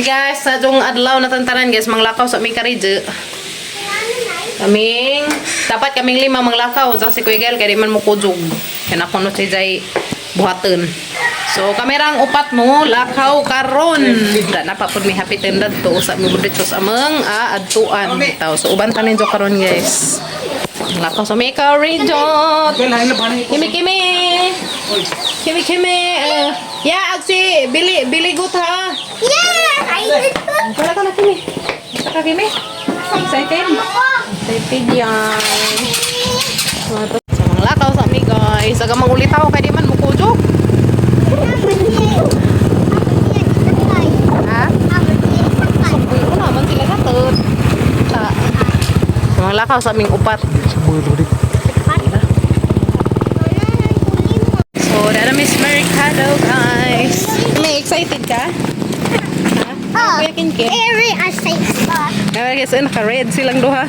Guys, sa atong adlaw na tantanan, guys, manglakaw sa aming karidyo. Kaming, dapat kaming lima manglakaw. Sa si Kuya Gael, kaya di man mo kujog. Kaya na kuno si Jay buhaton. So, kami rang upat mo, lakaw karon. Da na pa pud mi hapitin dadto sa mi budito sa amang adtuan bitaw. So, uban ta ninyo karon, guys. Lakaw sa mi karidyo. Kimi kimi. Kimi kimi. Ya, agsi bili bili gut ha. Yeah! Wala ka na, Kimi. Ka, Kimi. Excited? Excited yan. Sa mga lakaw sa ami, guys. Aga mangulitaw kay di man mukujog. Ha? Uy, una man sila gatod. Ta. Sa mga lakaw sa aming upat. So, dara Miss Mercado, guys. May excited ka? Ha? Kuya Kinkin? Very excited. Kaya guys, naka-red silang duha.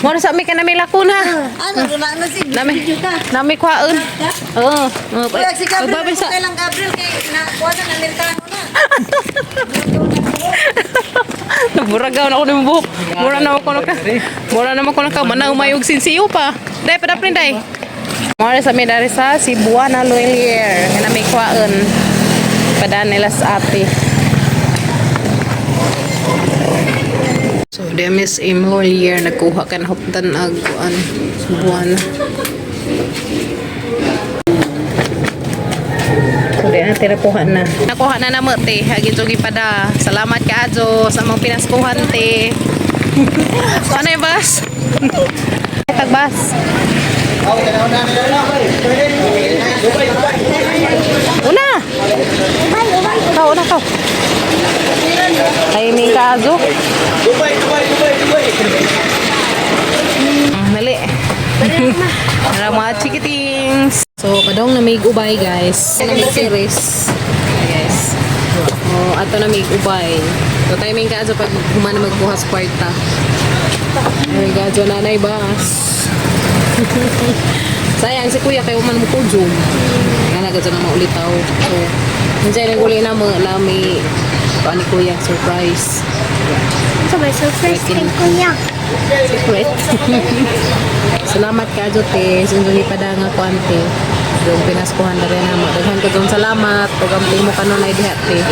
Muna sa ami ka na may lakuna. Ano, wala na si Nami, nami kuhaon. Oo. Oo. Kuya, si Gabriel, Pagbabay sa kay lang Gabriel, kay nakuha na ng Amerikano na. Naburagaw na ako ng buhok. Mura na ako naka. Mura na ako naka. Manaw may og sinsiyo pa. Day, padaprin day. Mura sa mi dari sa Cebuana Lhuillier. Nga na may kuhaon. Padaan nila sa ate. So, di Miss M. Lhuillier, nagkuha ka na hupdan ag kuan Cebuana. So, di na tirakuha na. Nakuha na namo, te. Hagin jogi pada. Salamat ka, Ajo, sa among pinaskuhan, te. Ano yung bus? Tagbas. Una! Ikaw, una ka. Ay, may ka, Ajo. Dubai, Dubai, Dubai, Dubai. Dali. Para mga chikitings. So, kadong na may ubay, guys. Na may series. Okay, guys. Oh, ato na may ubay. So, timing ka pag humana magbuhas kwarta. Ay, gadyo nanay bas. Sayang si kuya kay human mo kujum. Nga na gadyo na maulitaw. So, nandiyan ang uli na mo na may kuan ni kuya surprise. So, my surprise kay Kuya. Secret. Salamat ka, Jote. Sinjungi pa nga kuante. Yung pinaskuhan na rin namo. Daghan ka dong salamat. Pag-amping mo kanunay diha, te.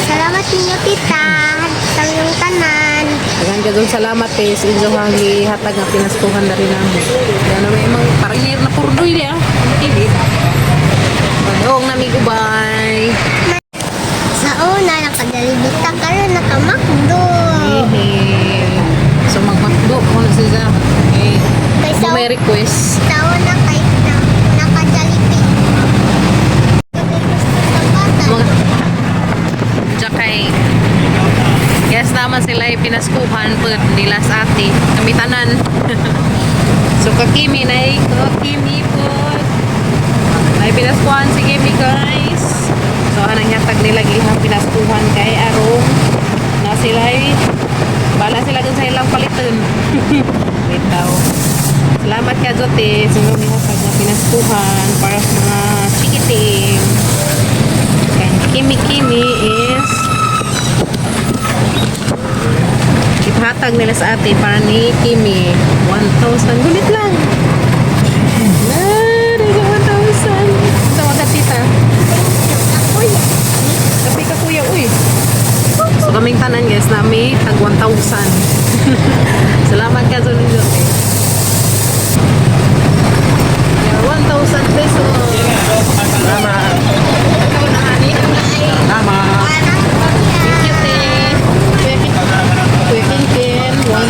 Salamat ninyo, tita. Sa iyong tanan. Daghan ka dong salamat, te. Sinjo hangi hatag nga pinaskuhan na rin namo. Yan na may mga parang na purdoy niya. TV. Padong nami gubay. Sa una, nakadalibita karon nakamakdo. Hehe. So magmakdo ko na siya. Eh, Kay kung may request. Sa una, kay na, nakadalibit. Gusto sa bata. Mga Tsaka yes naman sila ay pinaskuhan pud nila sa ate. Kami tanan. So kakimi na kakimi po. Ay pinaskuhan si Kimi, guys. So anang yatag nila gihang pinaskuhan kay arong na sila ay bala sila dun sa ilang palitan. Bitaw. Salamat ka, Jote. Sino hatag na pinaskuhan para sa mga chikiting. And Kimi Kimi is ipatag nila sa ate para ni Kimi 1,000. Gulit lang. Ah, nasa 1,000. Tawag ka, tita. Kuya. Kapi ka, kuya, uy. So kaming tanan, guys, nami tag 1,000. Salamat ka Zonin Jote. Yeah, 1,000 pesos. Salamat. Ikaw na, honey. Salamat. Thank you, te. Kuya Kinkin, 1,000.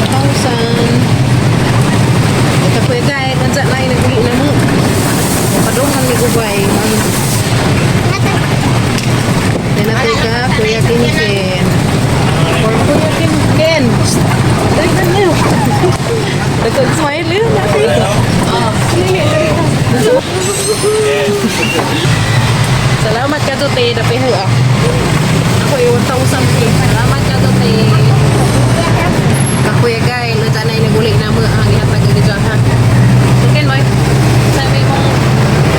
Ito, Kuya Guy, kansa na yung naguli na mo. Padungan ni Gubay. Yan natin ka, Kuya Kinkin. For Kuya Kinkin. Dagdag na yun. Dagdag smile yun natin. Dali, dali. Salamat ka, Jote. Dapiho ah. Ako yung 1,000 eh. Salamat ka, Jote. Ka Kuya Guy, lunta na inaguli na mo ang ihatag ng dyan ha. Okay, Moy. Sabi mong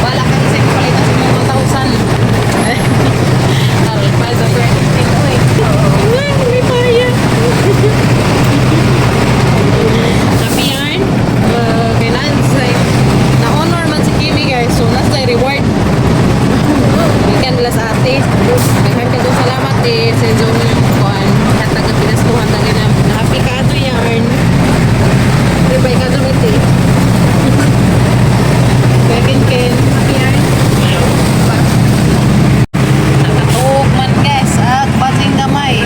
wala ka kasi palitan sa mga 1,000. Aral pa, sabi. Daghang salamat eh sa inyong kuan. Hatag ang pinaskuhan tayo na happy ka ato yarn. Di ba ikaw dumiti? Kuya Ken Ken, happy yarn? Nakatuog man guys, ag bating gamay.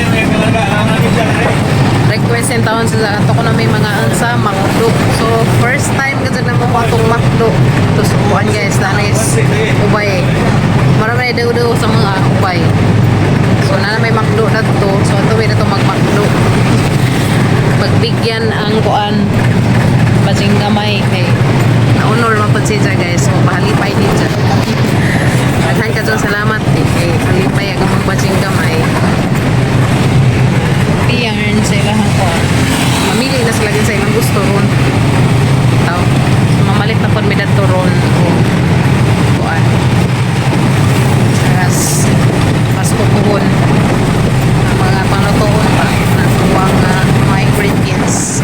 Request in taon sa ato ko na may mga ansa McDo. So first time kasi na mo atong McDo. To subuan guys, danis ubay. Marami na daw sa mga ubay. So na may McDo na to. So ato na to mag McDo. Pagbigyan ang kuan bating gamay kay naunol man pud siya guys. So pahalipay din siya. Daghan ka dyan salamat eh. Kay halipay ang among bating gamay. Yarn sa ilahang kuan. Mamili na sila din sa ilang gusto ron. Itaw. So, mamalit na pod mi dadto ron o kuan. Saras Pasko puhon. Ang mga panglutoon pa na kuwang mga ingredients.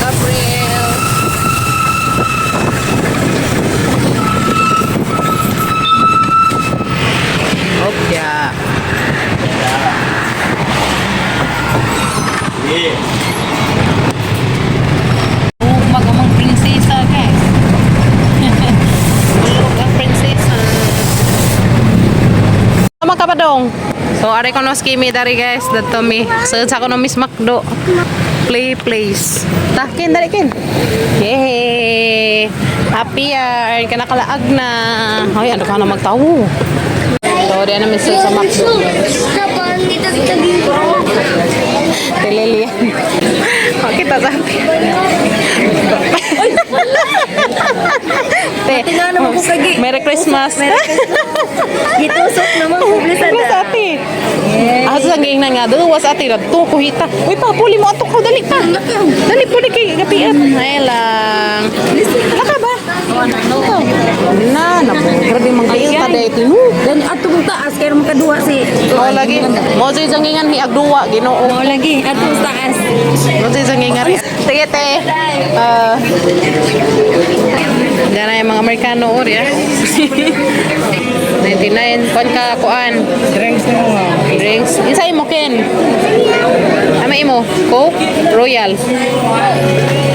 Gabriel. Opya. Yeah. Oh, magamang prinsesa, guys. Tulog ang prinsesa. Tama ka pa dong. So, are ko no skimi dari guys. Dadto mi. Sa sa ko no Miss Macdo. Play place. Ta, kin dari kin. Yay! Happy yarn. Kanakalaag na. Hoy, ano ka na magtawo? So, di na mi sa Macdo. Tililian. Kita sa Te, Merry Christmas. Gitusok naman ko Christmas ate. Asa sa giingnan nga duwas ate to kuhita. Uy pa puli mo ato ko dali pa. Dali puli kay gapiat. Ay lang. Laka ba? Na, na grabe man kayo ta day tinu. Dan atong taas kay makaduha si. Oh lagi. Mo jay jangingan hi agduwa Ginoo. Oh lagi atong taas. Mo jay jangingan. Sige te. Diyan na yung mga Amerikano or ya. 99 kon ka kuan. Drinks na mo. Drinks. Isa imo Ken. Ama imo? Coke? Royal.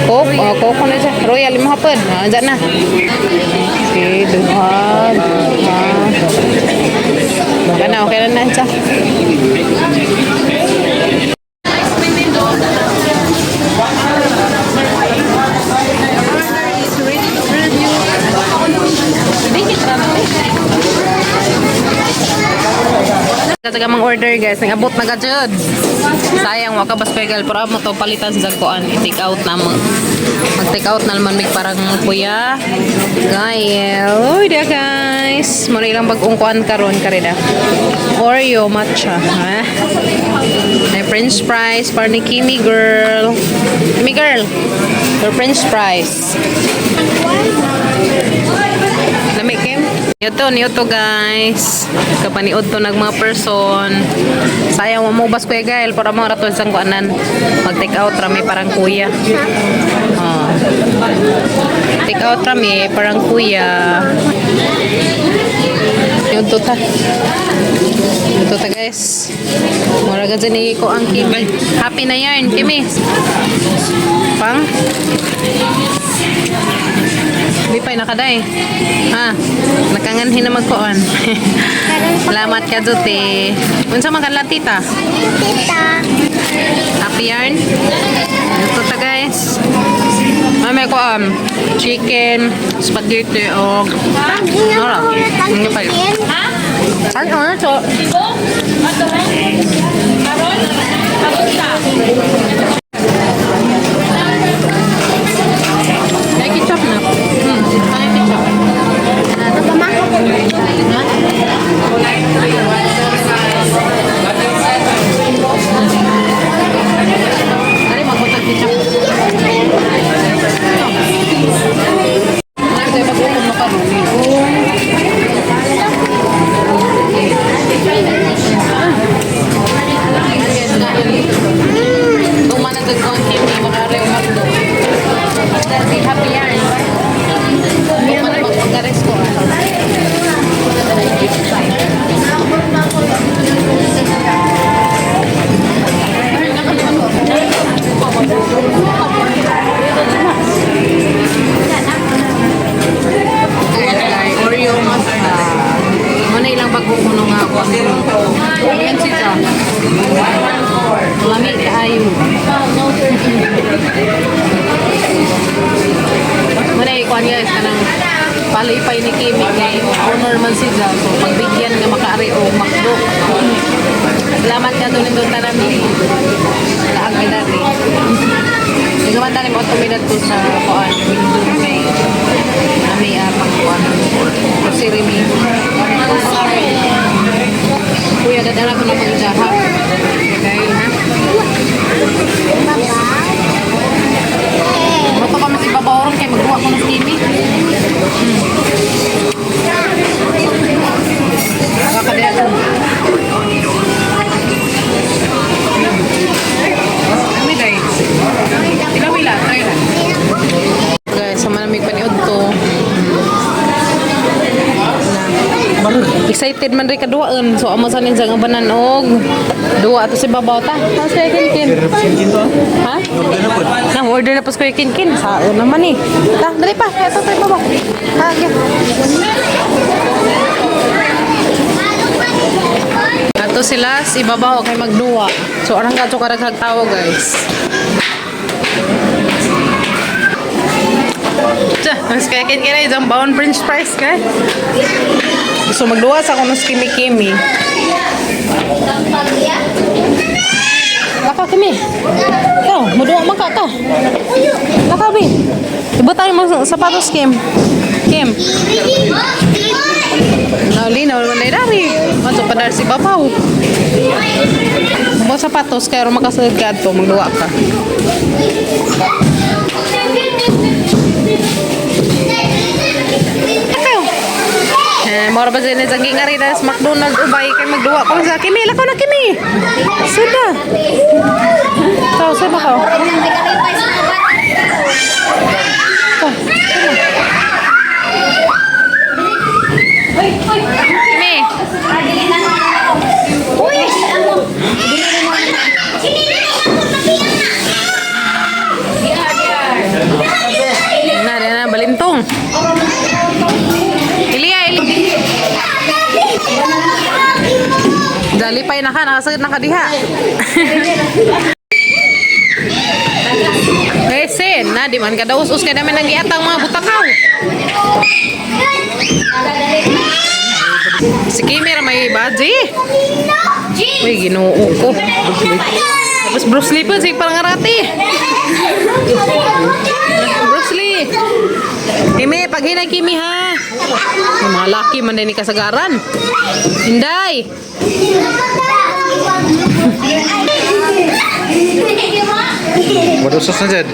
Coke? Oh, Coke na siya. Royal imo hapon. Ah, andyan na. Okay, duha, duha. Okay na, okay na na siya. Kataga mang order guys, nangabot na ka jud. Sayang wa ka bas pegal pero amo to palitan sa kuan, i-take out na mo. Mag take out na naman mig parang kuya. Gael. Uy, dia guys. Mo na ilang bagong kuan karon karida. Oreo matcha, ha? May french fries para ni Kimi girl. Kimi girl. Your french fries. Lami, Kim? Niyo to guys. Kapaniod to nag mga person. Sayang wa mo bas kuya Gael para mga raton sang kuanan. Mag take out rami parang kuya. Oh. Take out rami parang kuya. Niyo to ta. Niyo to ta guys. Mura ka dyan ko ang Kimi. Happy na yarn, Kimi. Pang? Di pa nakaday. Ha? Nakanganhin na magkuan. Salamat ka Jute. Unsa man kanla tita? Tita. Happy yarn? Ito ta guys. May ko chicken, spaghetti og Nora. Hindi pa yun. Ay, ano to? May ketchup na. May ketchup. Dali, magbutag ketchup. Ay, pag-ukom na ka, Duman na kuan guys, kanang palipay ni Kimi kay owner man siya. So pagbigyan nga makaari og McDo. Salamat ka doon nindot tanan ni. Laag mi dati. Ikaw man tani mo tumidad to sa kuan window kay ami pang kuan. Grocery mi. Kuya, dadala ko na mag-jaha. Dahil ha? Bato kami sa ibabaw ron kay magduwa ko ng Kimi. Kakadiya. Kami day. Ikaw ila, try na. Guys, sa manamig paniod to. Na. Excited man rin kaduaan. So, amo sa ninja nga banan og duwa ato si babaw ta. Tapos kaya kinkin. Ha? Na order na po sa Kuya Kinkin. Sao naman eh. Ta, dali pa. Ito tayo babaw. Ha, okay. Ato sila si ibabaw kay magduwa. So arang kadto kadaghang tawo, guys. Tsa, mas kaya kin kaya isang bawon french fries kay. So magduwa sa kuno si Kimi Kimi. Laka Kimi. Ikaw, muduwa man ka ka. Laka bi. Ibutan mo sa sapatos Kim. Kim. Nauli na wala dari. Mato pa dar si babaw. Mo sapatos kay ro makasulod ka adto magduwa ka. Ikaw. Eh, mora ba sila sa gingari na sa McDonald's ubay kay magduwa ko sa Kimi, lakaw na Kimi. Suda. Ikaw, suda ka. Ikaw, suda. Kimi. Na, na, na, balintong. Ilya, Ilya. Dalipay na ka, nakasakit na ka diha. Eh, sen, na, di man ka daw us ka namin nang giatang mga butakaw. Si Kimi ra may baji. Uy, ginoo ko. Tapos Bruce Lee pa, sige parang arati. Bruce Lee. Kimi, paghinay Kimi ha. Yung mga laki man din ni kasagaran. Inday. Madusos na Jed.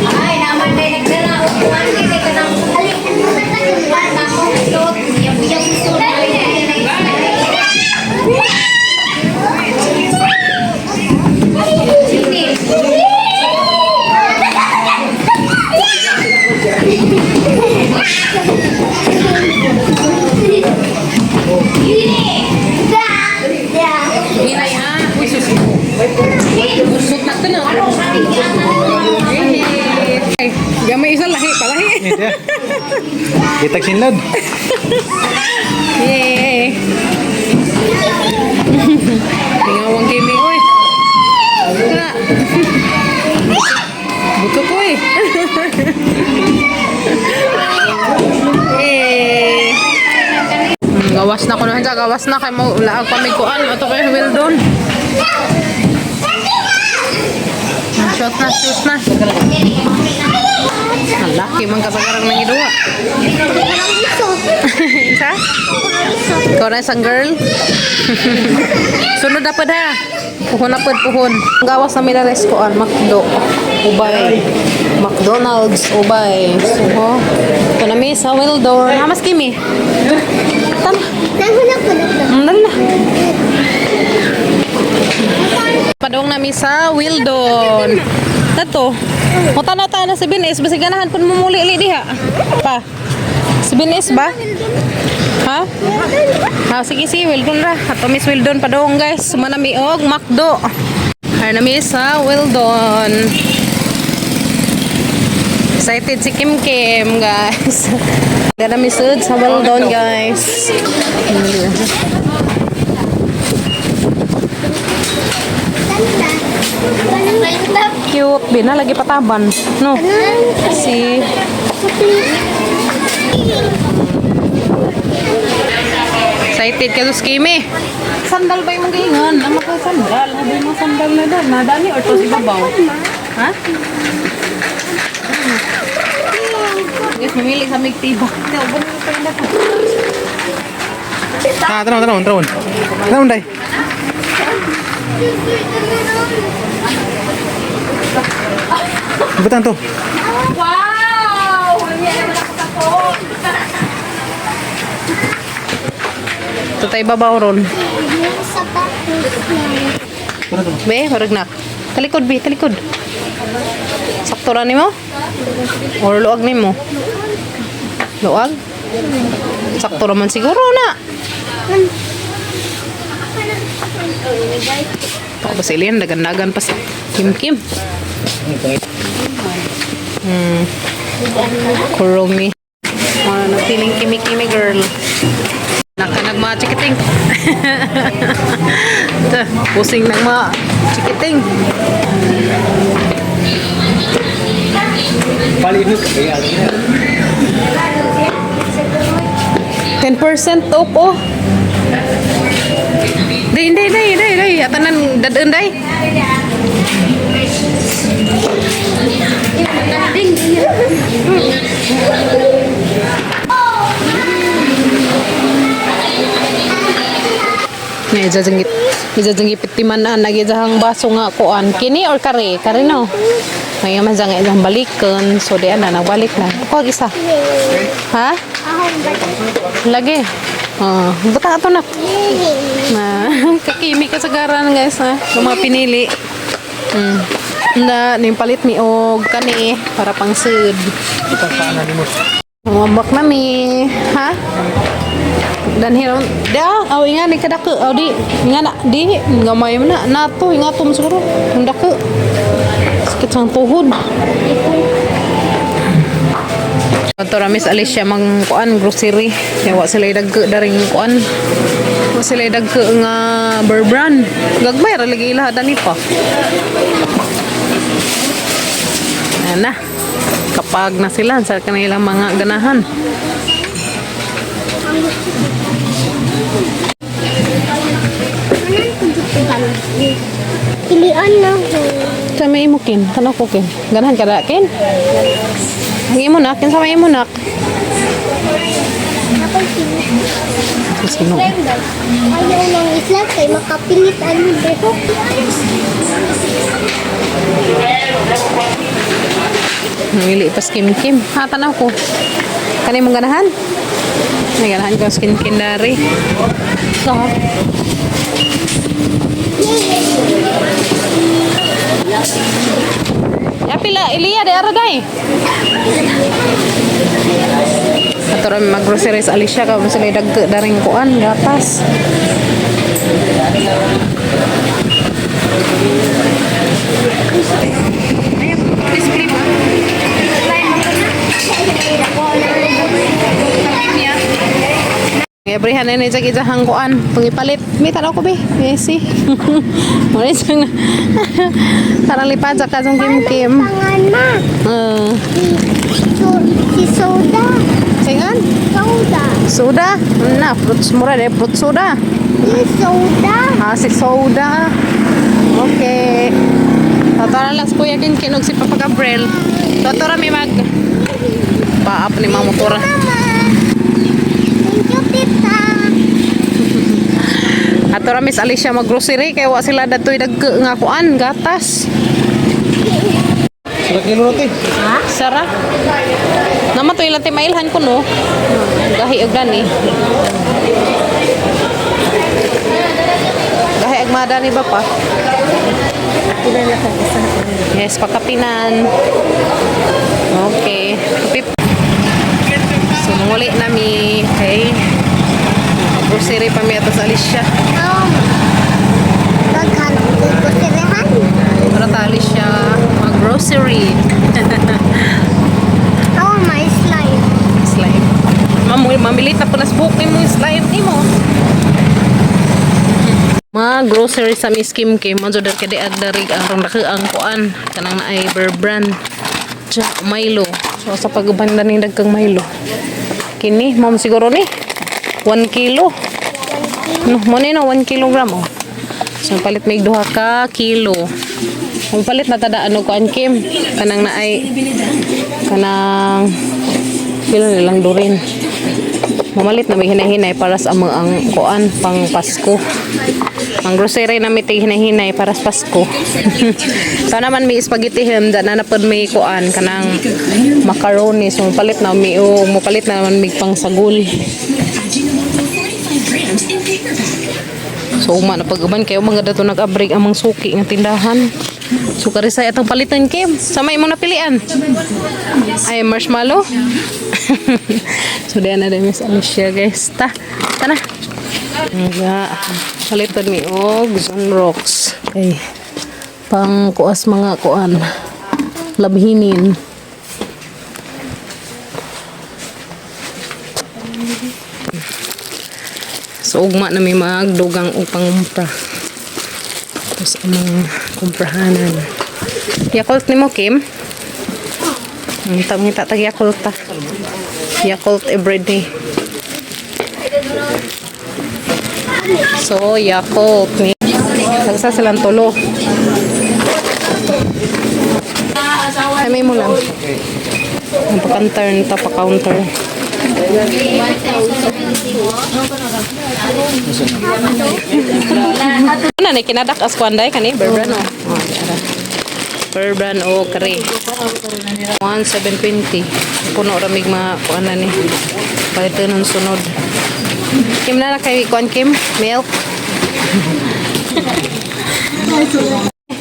Ay, naman day nagdala og kuan kay kanang kuan na mo suot, yung suot. Hinay ha. Uy, sus. Busot na ito na. Ay, gamay isa lahi, palahi. Kitag sinlad. Yay! Tingawang Kimi, oy. Wala. Buto ko eh. Eh. Gawas na ko na gawas na kay mo laag pa may kuan ato kay Wildon. Shot na, shoot na. Ang laki man kasagarang nang iduwa. Sa? Ikaw na isang girl. Sunod na pod ha. Puhon na pod, puhon. Ang gawas na minares ko an McDo. Ubay. McDonald's, ubay. So, ito na mi sa Wildor. Hamas kimi. Tama. Nahulog ko na to. Dali na. Padong nami sa Wildon. Tato. Mutanaw ta na si Binis, basi ganahan pud mo muli li diha. Pa. Si Binis ba? Ha? Ha, sige si Wildon ra. Ato Miss Wildon padong, guys. Sumanami og McDo. Ay nami sa Wildon. Excited si Kim Kim, guys. Dara mi sud sa Wildon, guys. Cute. Bina lagi pataban. No. Si Excited ka sa Kimi. Sandal ba yung gaingan? Ano ka sandal? Habi mo sandal na doon. Nadani or to si babaw? Ha? Guys, mamili sa mig tibak. Teo, ba nyo pa yung Ah, tanaw, tanaw, tanaw. Tanaw, day. Butang to. Wow! Ito tayo babaw ron. Yung sapatos na. Be, marag na. Talikod, be, talikod. Sakto ra nimo? Or luag nimo? Luag? Sakto ra man siguro na. Ako ba si Elian? Dagan-dagan pa si Kim Kim. Kurumi. Ano, feeling kimi-kimi girl. Naka nagma chikiting. Pusing nagma chikiting. Palihog. 10% off oh. Day, day, day, day, day. Atanan, dadun, day. Nga, ija jang ipitiman na, nagijahang baso nga kuan. Kini or kare? Kare no? May man nga ijang balikan. So, di na, nagbalik na. Kuwag isa. Ha? Lagi. Oh, buta ato na. Na, kakimi kasagaran, guys, ha. Yung mga pinili. Na, ning palit mi og kani para pang sud. Mabak na mi, ha? Dan hiram da aw inga ni kadako aw di inga na di gamay man na nato inga tom siguro ang dako. Sakit sang tuhod. Ato ra Miss Alicia mang kuan grocery. Kaya wa sila dagko daring kuan. Wa sila dagko nga Bear Brand. Gagmay ra lagi ila dani pa. Ana. Kapag na sila sa kanilang mga ganahan. Pilian na ko. Sa may imo kin, tanaw ko kin. Ganahan ka da kin. Ang imo nak, kin sa may imo nak. Ako pili. Sino? Ayaw ng isla kay makapilit ang buhok. Namili pa skim kim. Ha, tanaw ko. Kani mong ganahan? May ganahan ko skin kin dari. So, ya pila Ilya de araday. Ato ra mag-groceries Alicia ka sila dagko daring kuan gatas. Abrihan na ni Jackie jahang kuan pangipalit. May tanaw ko be. Messi. Mo ni siyang tarang lipad sa kasong Kim Kim. Pangan ma. Si soda. Singan? Soda. Soda? Na, fruits mura de fruit soda. Si soda. Ah, si soda. Okay. Totoo lang si Kuya Kin kinog si Papa Gabriel. Totoo mi mag paap ni mga motora. Mama. Thank you, tita. Ato ra Miss Alicia mag-grocery kay wa sila dadtoy dagko nga kuan gatas. Sila kilo roti. Sara. Naman to ilang timailhan ko no. Gahi og gani. Gahi og ensaymada ni ba pa? Yes, pakapinan. Okay. Kape. So, manguli na mi. Okay. Grocery pa mi ato sa Alicia. Daghan ko sirehan. Para ta Alicia, mag-grocery. Oh, my slime. Slime. Mamilit na po na smoke ni mo yung slime ni mo. Mga grocery sa Miss Kim Kim, manzo dar kadi agdarig ang rong dako ang kuan kanang naay Bear Brand. Tsa, Milo. So sa pagbanda ni dagkang Milo. Kini, ma'am siguro ni 1 kilo. No, mo ni no 1 kilogram oh. So palit may duha ka kilo. Kung palit na tada ano kuan Kim, kanang naay kanang pila nilang durin. Mamalit na may hinahinay para sa mga ang kuan pang Pasko. Ang grocery na may tig hinahinay para sa Pasko. Sana man may spaghetti hem da na napod may kuan kanang macaroni, so mapalit na may o mapalit na naman may pang sagol. So uma na pag-uban kayo mga dato nag-abrig ang mga suki nga tindahan. So karisay atong palitan Kim. Sa may imong napilian. Ay marshmallow. So diyan na din Miss Alicia guys. Ta, ta na. Nga, palitan mi og Zonrox. Okay. Pang kuas mga kuan. Labhinin. So ugma na may magdugang og pangumpra. Tapos ang mga kumprahanan. Yakult nimo Kim? Ang tangita tag Yakult ta. Yakult everyday. So, Yakult ni. Tagsa silang tulo. Ay, may mo lang. Ang pa-counter, nito pa-counter. Ano na, kinadak as kwanday kani, Berbran o. Oh, ara. Berbran o kare. 1,720. Puno ramig mga kuan na ni. Palitan ng sunod. Kim na na kay kuan Kim? Milk?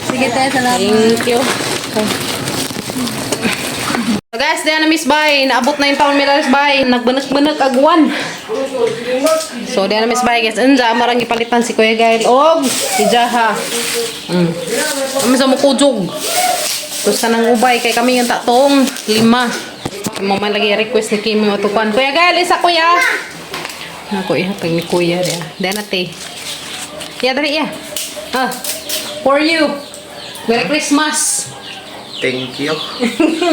Sige tayo, salamat. Thank you. Okay. So guys, diyan na Miss Bay. Naabot na yung taon nila Miss Bay. Nagbanak-banak agwan. So diyan na Miss Bay guys. Unja marang gipalitan si Kuya Gail og si Jaha. Kami sa mukujog. Tapos kanang ubay kay kami yung tatong lima. Mo man lagi request ni Kimi matukan. Kuya Gail, isa kuya. Nako ihatag ni Kuya diya. Diyan na te. Ya dali ya. Ah. For you. Merry Christmas. Thank you.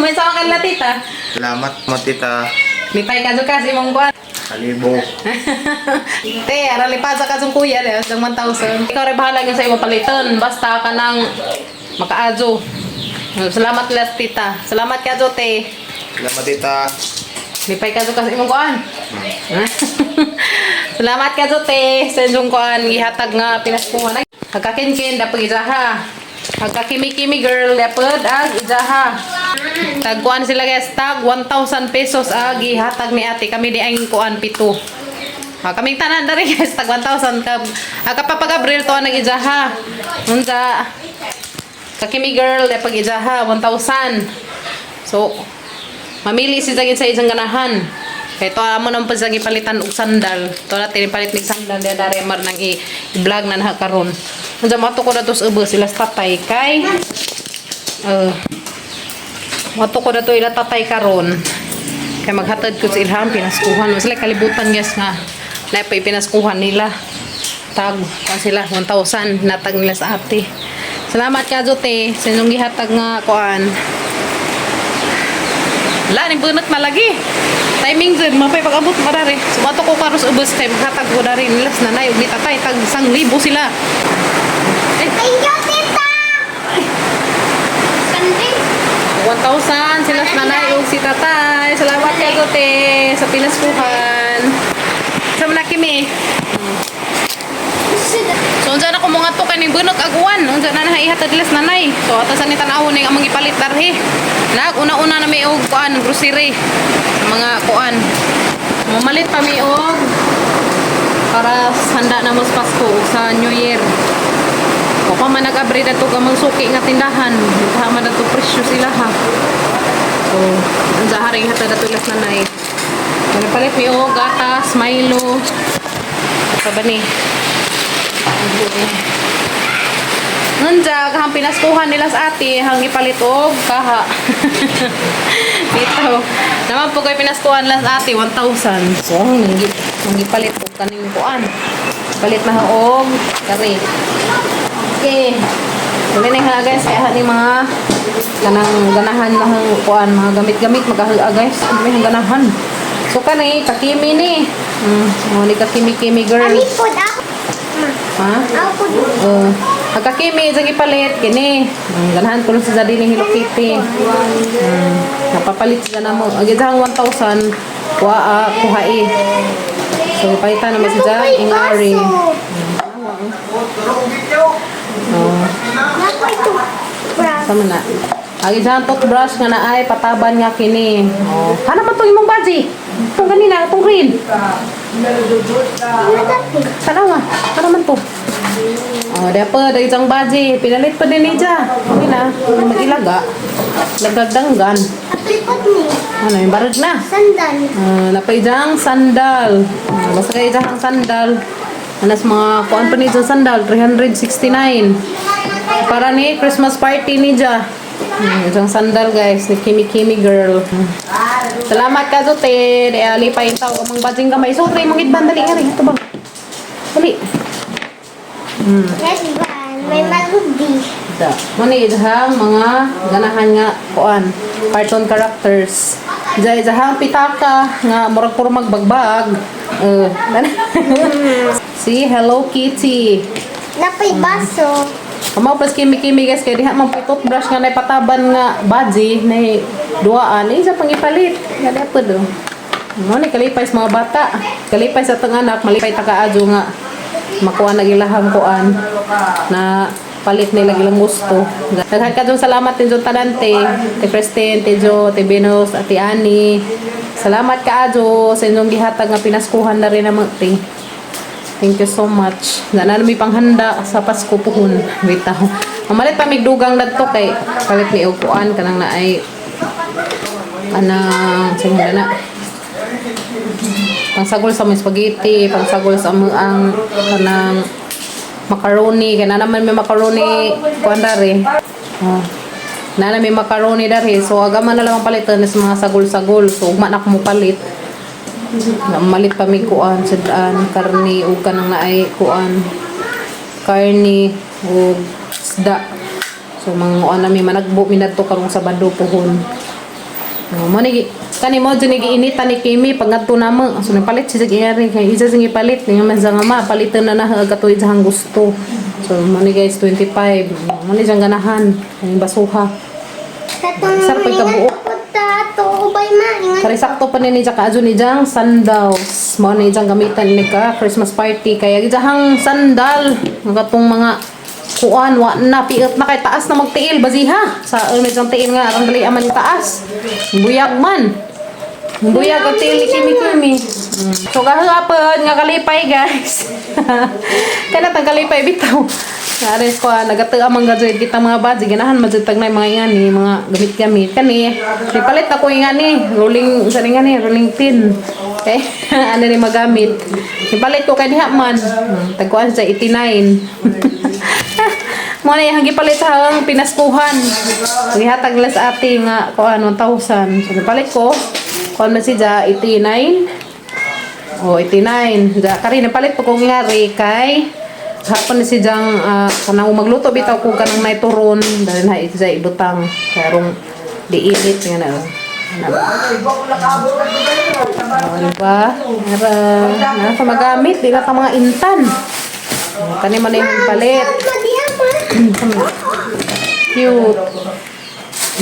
May sama ka na tita. Salamat mo, tita. Lipay ka kasi imong kuan. Kalibo. Te, ara lipa sa kasong kuya de, sa 1,000. Ikaw rin bahala sa imong paliton. Basta ka nang makaadyo. Salamat las tita. Salamat ka te. Salamat, tita. Lipay ka kasi imong kuan. Salamat ka te sa inyong kuan gihatag nga pinaskuhan. Hagkakinkin dapat ijaha. Hagkakimi-kimi girl dapat ag ijaha. Tag kuan sila guys, tag 1,000 pesos ag gihatag ni ate kami di ang kuan pito. Ha, kaming tanan dari guys, tag 1,000 ka. Aga Abril to ang ijaha. Unsa? Kakimi girl dapat ijaha 1,000. So, mamili si Zagin sa isang ganahan. Kaya ito amo nang pasagi palitan og sandal. Ito natin ipalit ni sandal diya dari mar nang i-vlog na nakaron. Unsa mo ko na to sa ubos sila sa tatay kay mato ko na to ila tatay karon. Kay maghatod ko sa ilham pinaskuhan. Sila kalibutan guys nga na pa ipinaskuhan nila. Tag pa sila 1,000 natag nila sa ate. Salamat ka Jote sa inyong gihatag nga kuan. Wala, ning bunot malagi. Timing jud mapay pag-abot pa dari. So ato ko karos ubos kay maghatag ko dari nilas nanay ug ni tatay tag 1,000 sila. Eh, Thank you, tita! Sandi. 1,000 sila sa nanay ug si tatay. Salamat kay Gote sa pinaskuhan. Sa mga kimi. So unsa na ko mga to kay ning bunot aguan. Unsa na na ihatag nila sa nanay. So ato sa ni tan-awon ning among gipalit darhi. Nag una-una na may og kuan grocery sa mga kuan. Mamalit pa mi og para sa handa na mo sa Pasko ug sa New Year. O pa man nag-abri dato ka mang suki nga tindahan. Kaha man dato presyo sila ha. So, ang zaharing hata dato ilas nanay. Ano palit mi og gatas, Milo. Pa ba ni? Nunja, kahang pinaskuhan nila sa ate, hang ipalit og kaha. Dito. Naman po kayo pinaskuhan nila sa ate, 1,000. So, ang nanggi, nanggipalit og kaning kuan. Palit na og kari. Okay. Dali na yung guys, kaya ni mga kanang ganahan na hang kuan, mga gamit-gamit magahiga guys. Ano may hang ganahan. So kani kakimi ni. Mo ni kakimi-kimi girl. Ani pod ako. Ha? Ako pod. Pagkakimi sa gipalit kini. Ganahan ko lang sa dali ni Hello Kitty. Napapalit sila na mo. Ang isang 1,000 kuha kuha eh. So palitan naman si Jan Nakoy Ingari. baso. Oh, Nakoy toothbrush. sama na. Ang isang toothbrush nga na ay pataban nga kini. Oh. Hana man tong imong baji. Itong kanina, itong green. Tanawa, ano man to? Oh, dapat da isang baji, pinalit pa din niya. Okay na, mag-ilaga. Lagagdanggan. Apricot ni. Ano, yung barag na. Sandal. Napaidang sandal. Basta kayo dyan ang sandal. Anas mga kuan pa ni dyan sandal, 369. Para ni Christmas party ni dyan. Isang sandal guys, ni Kimi Kimi Girl. Salamat ka Zote. Di ali pa yung tao amang bajing kamay. Sorry, mong itban dali nga rin. Ito ba? Dali. Yes, ba? May malubi. Da. Muna idahang mga ganahan nga kuan cartoon characters. Diya idahang pitaka nga murag puro magbagbag. Si Hello Kitty. Nakoy baso. Kamaw plus kimi-kimi guys kay diha man po toothbrush nga naipataban nga baji na duaan eh, isa pang ipalit. Nga di pa do. Mo ni kalipay sa mga bata. Kalipay sa atong anak, malipay ta kaadyo nga makuha na ilahang kuan na palit nila ilang gusto. Daghan ka dyan, salamat din dyan tanante, te Christine, te Jo, te Venus, ate Annie. Salamat kaadyo sa inyong gihatag nga pinaskuhan na rin namang te. Thank you so much. Na na may panghanda sa Pasko puhon. Bitaw. Mamalit pa migdugang dadto kay palit ni og kuan kanang naay kanang sige na. Pangsagol sa mga spaghetti, pangsagol sa mga ang kanang macaroni kay na naman may macaroni kuan dari. Oh. Na na may macaroni dari. So agaman na lang ang palitan sa mga sagol-sagol. So ugma na ko mo palit. Malit pa mi kuan sedaan karni ug kanang naay kuan karni ug isda. So mga kuan nami managbo mi nadto karong Sabado puhon. Oh, mo ni kani mo jud ni giinita ni Kimi pag ngadto namo. So napalit siya sa kay isa sing ipalit nga man sa nga ma palitan na na katuig sa gusto. So mo ni guys 25. Mo ni siyang ganahan kaning basuha. Katong Sarap pag kabuok. punta to ubay ma. Ingan Kari sakto pa ni niya kaadyo ni Jang sandals. Mao ni Jang gamitan ni ka Christmas party kaya gijahang sandal nga katong mga kuan wa na piot na kay taas na magtiil baziha sa may jang tiil nga arang dali aman taas buyag man buyag ang tiil ni Kimi Kimi. So kahapon nga kalipay guys. Kana tang kalipay bitaw. Ares ko nagatuo man gadyo kita mga badzi ganahan man jud tag nay mga ingani mga gamit-gamit kani. Ipalit ako ingani rolling sa ingani rolling pin. Okay ano ni magamit. Ipalit ko kay diha man. Tagkuan sa 89. Mo na yung gipalit sa ang pinaskuhan. Gihatag nila sa ate nga kuan 1,000. So gipalit ko kuan man siya 89. Oh, 89. Da kari napalit po kong ngari kay hapon ni si Jang kanang magluto bitaw ko kanang nay turon dahil na ito ibutang karong diinit nga na. Ano ba? Oh, diba? Ara, na sa magamit, di na ka mga intan. Oh, kani man na yung palit. ko diha ma. Cute.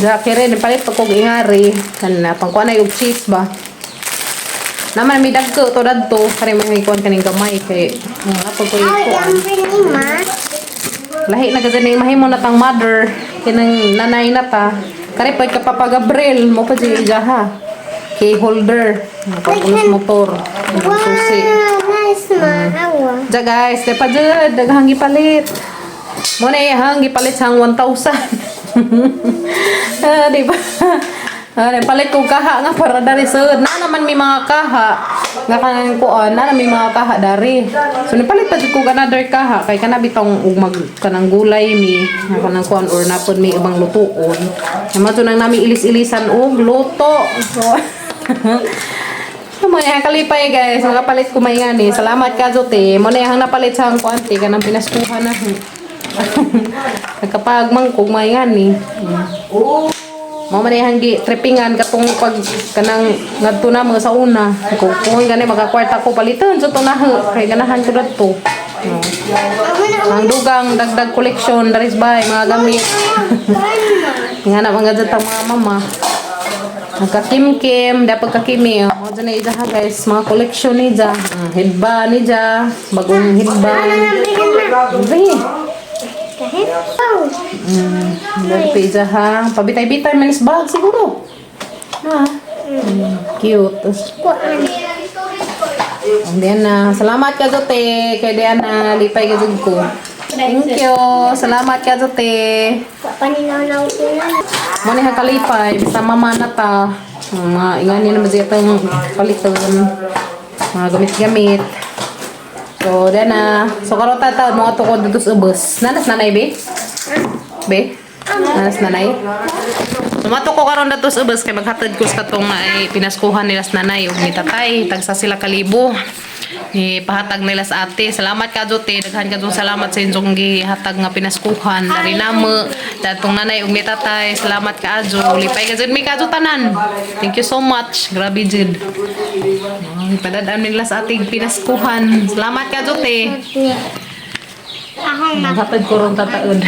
Da kere palit pa kog ingari kana pangkuan na yung cheese ba. Naman may dagko to dadto kare may kuan kaning gamay kay mga pag ko Ay, kuan. ang ni ma. Lahi na kasi ni mahimo na tang mother kinang nanay na ta. Kare pa ka Papa Gabriel mo pa jud ha. Key holder, pangkulos motor, Wow, susi. nice ma. Awa. Ja guys, di pa jud daghang gipalit. Mo na iyang gipalit sa 1,000. Ah, di ba? Ah, palit ko kaha nga para dari sud. Na naman may mga kaha nga kanang kuan, na may mga kaha dari. So nipalit pa jud ko another kaha kay kana bitong ug mag kanang gulay mi, nga kanang kuan or napod may ibang lutuon. Naman nang nami ilis-ilisan og luto. So so, mga kalipay guys, makapalit ko may ngani. Salamat ka Zote. Mo na yung napalit sa ang kuan te kanang pinaskuhan na. Nagkapagmangkog may ngani. Mao man yang gi trippingan katong pag kanang ngadto na mga sa una. Kung kung gani makakwarta ko palitan so to na kay ganahan ko dadto. No. Ang dugang dagdag collection daris bay mga gamit. Nga na mga dyan mga mama. Nagka-kim-kim, dapat kakimi. Oh. Mo dyan na ija ha guys, mga collection ni ja. Headband ni ja, bagong headband. Sige. Kahit oh. Dahil pa ija ha. Pabitay-bitay manis bag siguro. Ha? Cute. Kuan. Ang Diana, salamat ka Zote. Kay Diana, lipay ka jud ko. Thank you. Salamat ka Zote. Wa pa ni na ko na. Mo ni kalipay, basta mama na ta. Mga ingani naman siya itong paliton. Mga gamit-gamit. So, Diana. So, karon tataw, mga tukod dito sa ubos. Nanas nanay, be? Be? Nanas nanay? Sumato ko karon dato sa ubos kay maghatod ko sa katong ay pinaskuhan nila sa nanay ug ni tatay tagsa sila kalibo. Ni pahatag nila sa ate. Salamat ka Jote, daghan ka salamat sa inyong gihatag nga pinaskuhan dari namo datong nanay ug ni tatay. Salamat ka adyo. Lipay ka jud mi kadyo tanan. Thank you so much. Grabe jud. Ay, padadaan nila sa ating pinaskuhan. Salamat ka Jote. Akong ma. Maghatag ko ron tataon.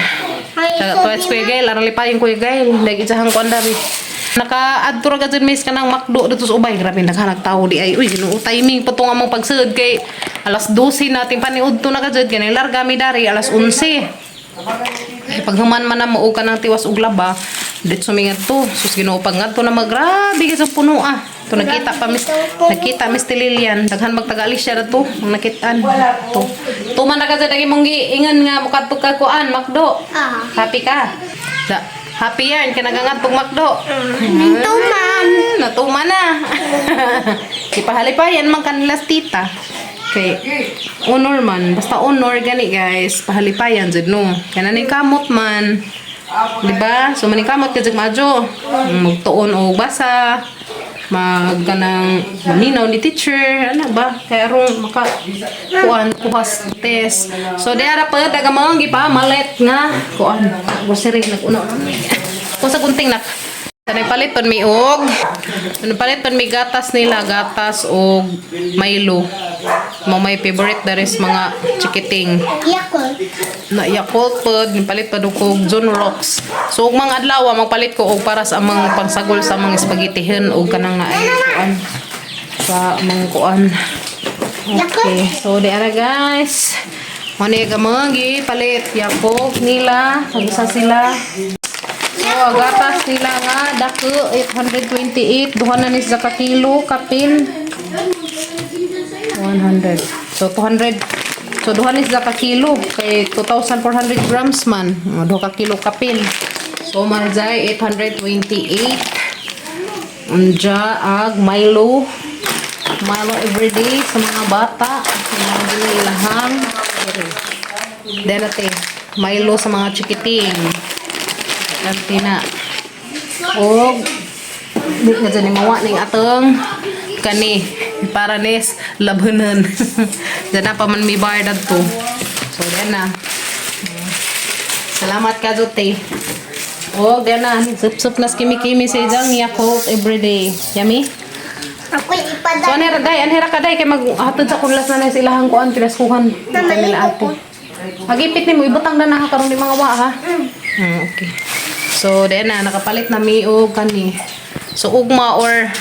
Ay, Taga tuwes Kuya Gail, arang lipayin Kuya Gail. Lagi sa kuan dari. Naka-add ra ka dyan miss ka ng McDo dito sa ubay. Grabe naghanag tao di ay. Uy, Ginoo timing pa tong among pagsud kay alas 12 nating paniudto na ka dyan. Kaya larga mi dari alas 11. Ay, paghuman man na mao ka ng tiwas ug laba, dit sumingat to. Sus Ginoo pag ngadto na magrabe ka sa puno ah. To nakita miss Tililian, daghan magtaga-alis siya to, ang nakitaan. To. Tuman na ka sa dagi mong giingan nga mukadto ka kuan McDo. Ah. Happy ka? Da, happy yarn ka nagangadtog McDo. Tuman. Natuma na. Ipahalipayan man kanila tita. Kay honor man, basta honor gani guys, pahalipayan jud no. Kana ning kamot man. Di ba? So maning kamot ka jud madyo. Magtuon og basa, mag kanang maminaw ni teacher, ano ba? Kaya aron maka kuan kuhas test. So diara pa taga mga gipa malet nga kuan grocery nag-una. Kung sa gunting nak. Nagpalit pon mi og nagpalit pon mi gatas nila, gatas og Milo. Mo may favorite there is mga chikiting Yakol. Na Yakult pod, nipalit pa og John Rocks. So og mga adlaw magpalit ko og para sa amang pangsagol sa amang spaghettihan og kanang naay kuan sa amang kuan. Okay, so di ara guys. Mo ni ka mga gipalit Yakult nila, pag-isa sila. So, gatas nila nga dako 828 duha na ni sa ka kilo kapin 100. So 200. So duha ni sa ka kilo kay 2400 grams man. O, duha ka kilo kapin. So man jay 828. Unja ag Milo. Milo everyday sa mga bata, sa mga ginilahang. Then ate, Milo sa mga chikiting. Ate na. Og di na dyan mawa ning atong kani para nis labhanan. Diyan na pa man may bar dadto. So diyan na. Salamat ka Jote. Og diyan na sup-sup nas kimi-kimi sa ijang Yakult everyday. Yummy? Ako'y So ipadala. anhera day, anhera ka day kay maghatod sa kunlas na na sa ilahang kuan pinaskuhan. Kanila ate. Hagipit nimo ibutang na na karon di mga wa ha. Okay. So diyan na nakapalit na mi og kani. So ugma or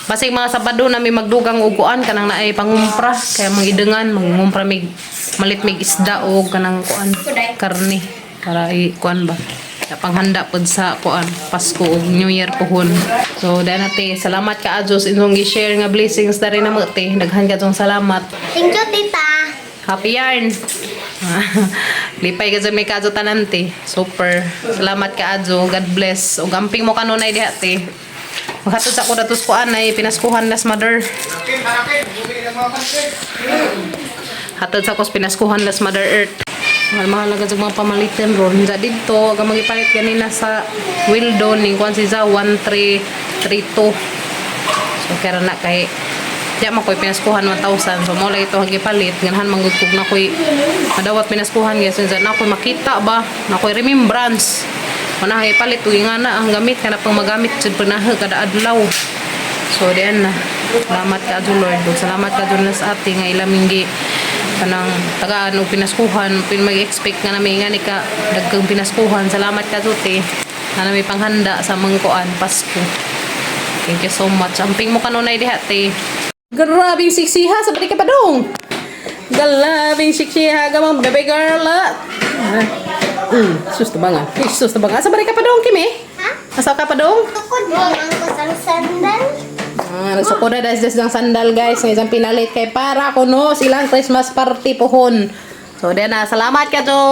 basig mga Sabado na mi magdugang og kuan kanang naay pangumpra kaya mangidengan mangumpra mig malit mig isda og kanang kuan karne para i kuan ba ya, panghanda pod sa kuan Pasko ug New Year pohon. So dahil nate, salamat ka Adjos inyong gi-share nga blessings dari namo te. Daghan ka salamat. Thank you, tita. Happy yarn. Lipay ka dyan may kadyo tanan te. Super. Salamat ka adyo. God bless. Ug amping mo kanunay diha te. Maghatod sa ko datos ko anay pinaskuhan las mother. Hatod sa ko pinaskuhan las mother earth. Mahal mahal na sa mga pamalitan ron. Sa dito, aga magipalit ganina sa Wildon ning kuan si za 1332. So kaya na kay di man ko'y pinaskuhan 1,000. So mo lagi ito gipalit. Ganahan manggod kog na ko'y madawat pinaskuhan guys. So na ko'y makita ba? Na ko'y remembrance. Wala kay palit uy nga na ang gamit kana pang magamit jud panahe kada adlaw. So diyan na. Salamat ka adyo Lord. Ug salamat ka adyo na sa ate nga ilaming gi kanang tagaan og pinaskuhan pin mag-expect nga nami nga ni ka dagkang pinaskuhan. Salamat ka adyo te. Na may panghanda sa mangkuan Pasko. Thank you so much. Amping mo kanunay diha te. Grabing siksiha sa balik ka pa dong. Galabing siksiha gamang baby girl. Ah. Sus tabangan. Eh, sus tabangan. Asa balik ka pa dong Kimi? Ha? Asa ka pa dong? Tukod mo ang kusang sandal. Ah, nagsuko na dahil ng sandal guys. Ng isang pinalit kay para kuno silang Christmas party pohon. So diyan na, salamat ka to.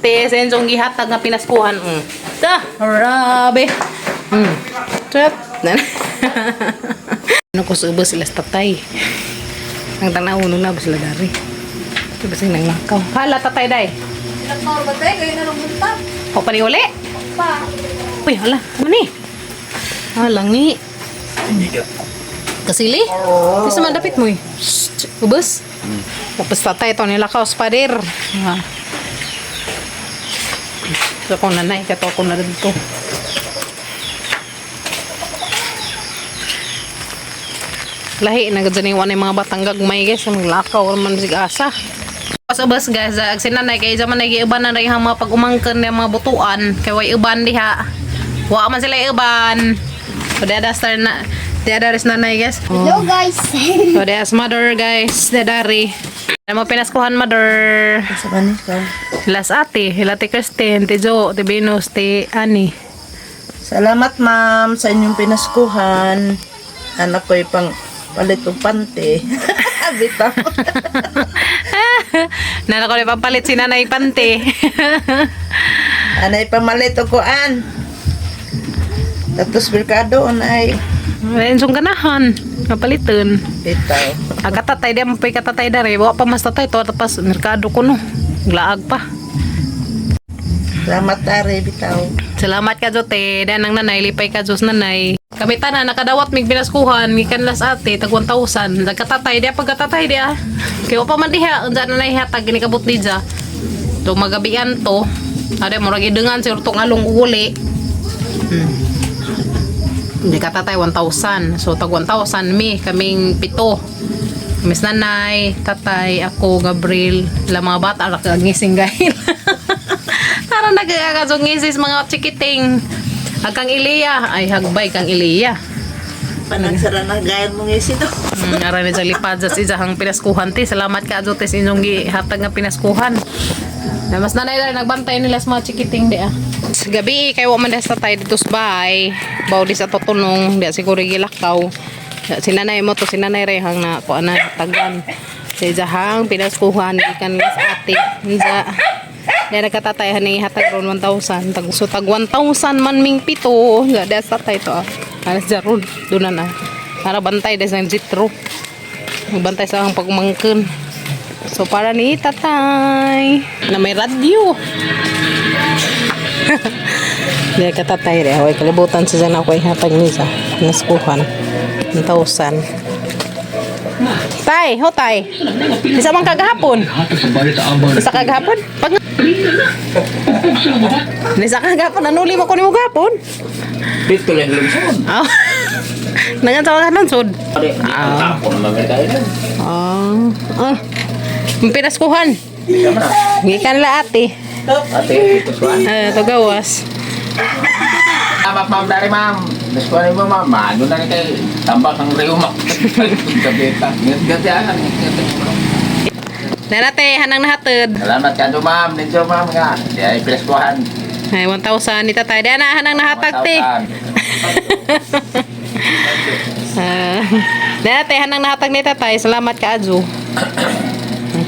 Te, sa inyong gihatag nga pinaskuhan. Ta, grabe. Trap. Ano ko sa ubos sila sa tatay. Ang tanaw na ba sila dari. Ito ba sila nanglakaw? Hala, tatay day. Lakaw ba tayo? Kayo na lang buntag. O paniuli? Pa. Uy, hala. Ano ni? Hala, ni. Kasili? Gusto man dapit mo eh. Shh, ubos? Tapos tatay ito nilakaw sa pader. Ah. So kung nanay, kato ko na dito. Lahi na gud ni mga batang gagmay guys, maglakaw man sig asa. Pas ubos guys, ag sinanay kay zaman nay giuban na rin ang mga pag-umangken ng mga butuan kay way uban diha. Wa man sila uban. So diha star na diha res nanay guys. Hello guys. So diha mother guys, diha dari. Ano mo pinaskuhan mother? Sa kanis ka. Las ate, hila ti Christine, ti Jo, ti Venus, ti Annie. Salamat ma'am sa inyong pinaskuhan. Anak ko'y pang palit og pante. Bitaw. Nana ko papalit si nanay pante. Anay pamalit og kuan. Tapos merkado anay. Ayun, sung ganahan. Napalitan. Bitaw. Ang katatay di mo pa'y katatay dari. Wa pa mas tatay to tapos merkado ko no. Glaag pa. Salamat are bitaw. Salamat ka Jote. Dan ang nanay lipay ka Diyos nanay. Kami tanan nakadawat mig pinaskuhan gikan las ate tag 1,000. Nagkatatay diya pagkatatay diya. Kay wa pa man diha unsa nanay hatag gini kabot dija. To magabian to. Ade murag idengan siguro tong along uli. Hindi katatay 1,000. So tag 1,000 mi kaming pito. Miss nanay, tatay, ako, Gabriel, la mga bata ra ka ngising gahil. Tara nagkakasong ngisis mga chikiting. Hag kang Iliya. Ay, hagbay kang Iliya. Panagsara na gayan mong isi to. Aray na sa lipad sa isahang pinaskuhan ti. Salamat ka adyo sa inyong gihatag nga pinaskuhan. Na mas nanay lang nagbantay nila sa mga chikiting di ah. Sa gabi kay wa man des tatay dito sa bahay. Baw di sa totunong, di siguro gilakaw. Si nanay mo to si nanay rehang na kuan na tagan. Sa isahang pinaskuhan gikan sa ate. Unsa Di nagkatatay hani hatag ron 1,000. Tag so tag 1,000 man ming pito. Di sa tatay to ah. Alas jaron doon na na. Para bantay des ng jitro. Magbantay sa ang pagmangkon. So para ni tatay na may radyo. Di ka tatay re, hoy kalibutan sa dyan ako hatag ni sa naskuhan. 1,000. Tay, ho tay. Isa man kagahapon. Isa kagahapon? Pag Isa kagahapon, nanuli mo ko nimo gahapon. Dito lang lungsod. Ah. Nangan sa mga lungsod. Ah. Tapon naman may tayo. Ah. Ah. Pinaskuhan. Gikan la ate. Ate, ito sa Eh, to gawas. Salamat ma'am dari ma'am. Naskuhan mo ma'am. Ano na rin kay tambak ang reuma. Gabeta. Gatian. Narate, hanang nahatod. Salamat ka do ma'am. Ninjo ma'am nga. Di ay pinaskuhan. Ay, 1,000 ni tatay. Di na, hanang nahatag te. Ah. Narate, hanang nahatag ni tatay. Salamat ka, Adjo.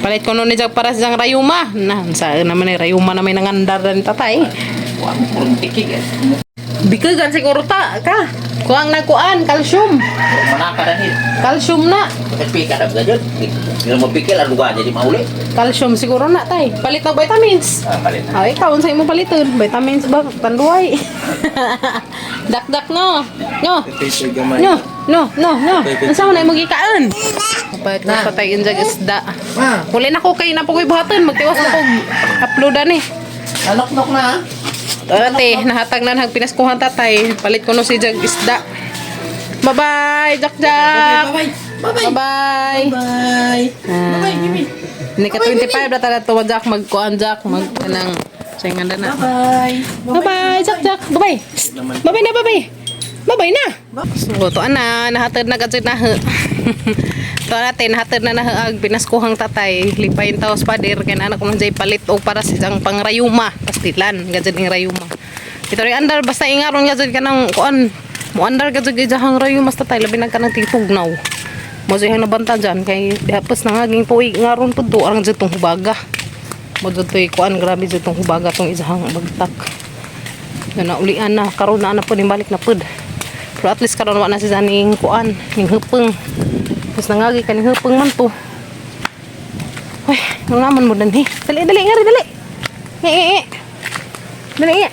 Palit ko nun ni Jag para sa rayuma. Na, sa naman eh, rayuma na may nangandar na ni tatay. Kuha mo purong tikig eh. Bikagan siguro ta ka. Kuang na kuan, calcium. Manaka na ni. Calcium na. Pika na ba dyan? Hindi mo pikil, ano ba? Jadi mauli. Calcium siguro na tay. Palit na vitamins. Ah, palit na. Ah, ikaw unsa imo paliton? Vitamins ba? Tanduay. Dakdak no. No. No, no, no, no. Unsa man imong gikaon? Kapag na patay injag isda. Huli na ko kay na po ko'y buhaton. Magtiwas na ko uploadan eh. Naloknok na ah. Ate, nahatag na nag pinaskuhan tatay. Palit ko no si Jag isda. Bye-bye, Jak Jak. Bye-bye. Bye-bye. Bye-bye. Bye. Bye-bye, Mimi. Hindi ka 25 na tala tuwa Jak magkuan Jak mag kanang sa nga na. Bye. Bye-bye, Jak Jak. Bye-bye. Psst. Bye-bye na, bye-bye. Bye-bye na. So, to ana, nahatag na kadto na. To natin, nahatag na nahaag pinaskuhang tatay. Lipayin taos pader kay anak ko man jay palit og para sa isang pangrayuma, pastilan gadjud ning rayuma. Ito rin andar basta ingaron gadjud kanang kuan. Mo andar gadjud ijahang rayuma sa tatay labi na kanang tigtugnaw. Mo jay nabanta dyan kay dihapos na ngaging tuig ngaron pud do arang jud tong hubaga. Mo jud toy kuan grabe jud tong hubaga tong ijahang bagtak. Na naulian na karon na na pud balik na pud. Pero at least karon wa na si ning kuan ning hupeng. Tapos nangagi ka ning hupeng man to. Uy, ano naman mo danhi? Dali, dali, ngari, dali. Eh, eh, eh. Dali, eh.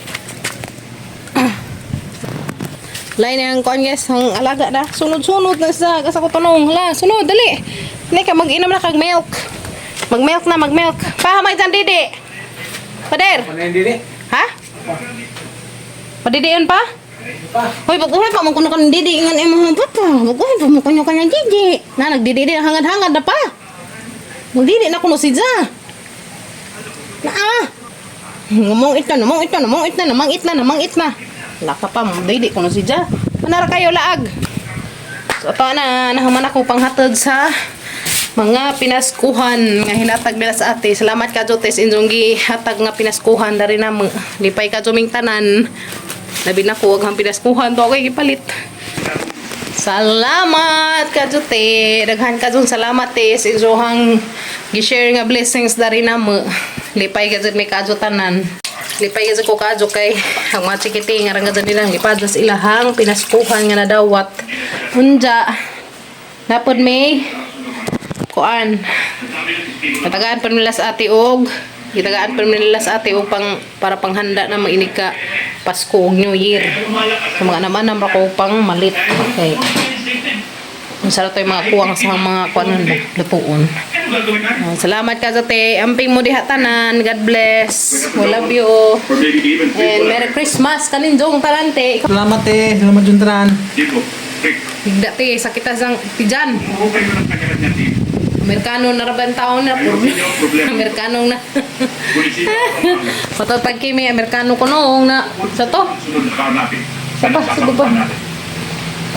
Lain na ang kuan guys, ang alaga na. Sunod-sunod na sa kasa ko tanong. Hala, sunod, dali. Dali ka, mag-inom na kag milk. Mag-milk na, mag-milk. Pahamay dyan, didi. Pader. Ano yung dili? Ha? Padidion pa? Hoy, baguhan pa mo kuno kan didi ingan imong papa. Baguhan pa mo kuno kan didi. Na nagdididi hangad-hangad na pa. Magdidi na kuno si Ja. Naa. Ngumong itna, namong itna, namong itna, namang itna, namang itna. Laka pa mo didi kuno si Ja. Manara kayo laag. So ato na nahuman ako panghatod sa mga pinaskuhan nga hinatag nila sa ate. Salamat ka Jotes inyong gihatag nga pinaskuhan dari namo. Lipay ka juming tanan. Labi na ko ang pinaskuhan to ako'y gipalit. Salamat ka Jote. Daghan ka jud salamat te sa inyong gi-share nga blessings dari namo. Lipay ka jud mi kadyo tanan. Lipay ka jud ko kadyo kay ang mga chikiting aran ka jud nilang lipad sa ilahang pinaskuhan nga nadawat. Unja napod may kuan. Natagaan pa nila sa ate og gitagaan pa nila sa ate og pang para panghanda na mainig ka Pasko ug New Year. Sa mga naman ra ko pang malit kay unsa ra to'y mga kuwang sa mga kuanon ba lutuon. Oh, salamat ka ate. Amping mo diha tanan. God bless. We love you. And Merry Christmas kaninjong talante. Salamat eh. Salamat yung tanan. Higda te, sakita sang tijan. Amerikano na ra ba ang taon na? Amerikano na. Patatag kami, Amerikano ko noong na. Sa to? Sa pa, sa pa.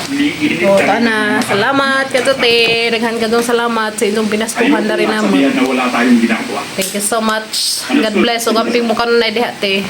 So, na. Salamat ka te. Daghan ka doon salamat sa inyong pinaskuhan na rin naman. na wala tayong ginagawa. Thank you so much. God bless. Ug amping mo kanunay diha te.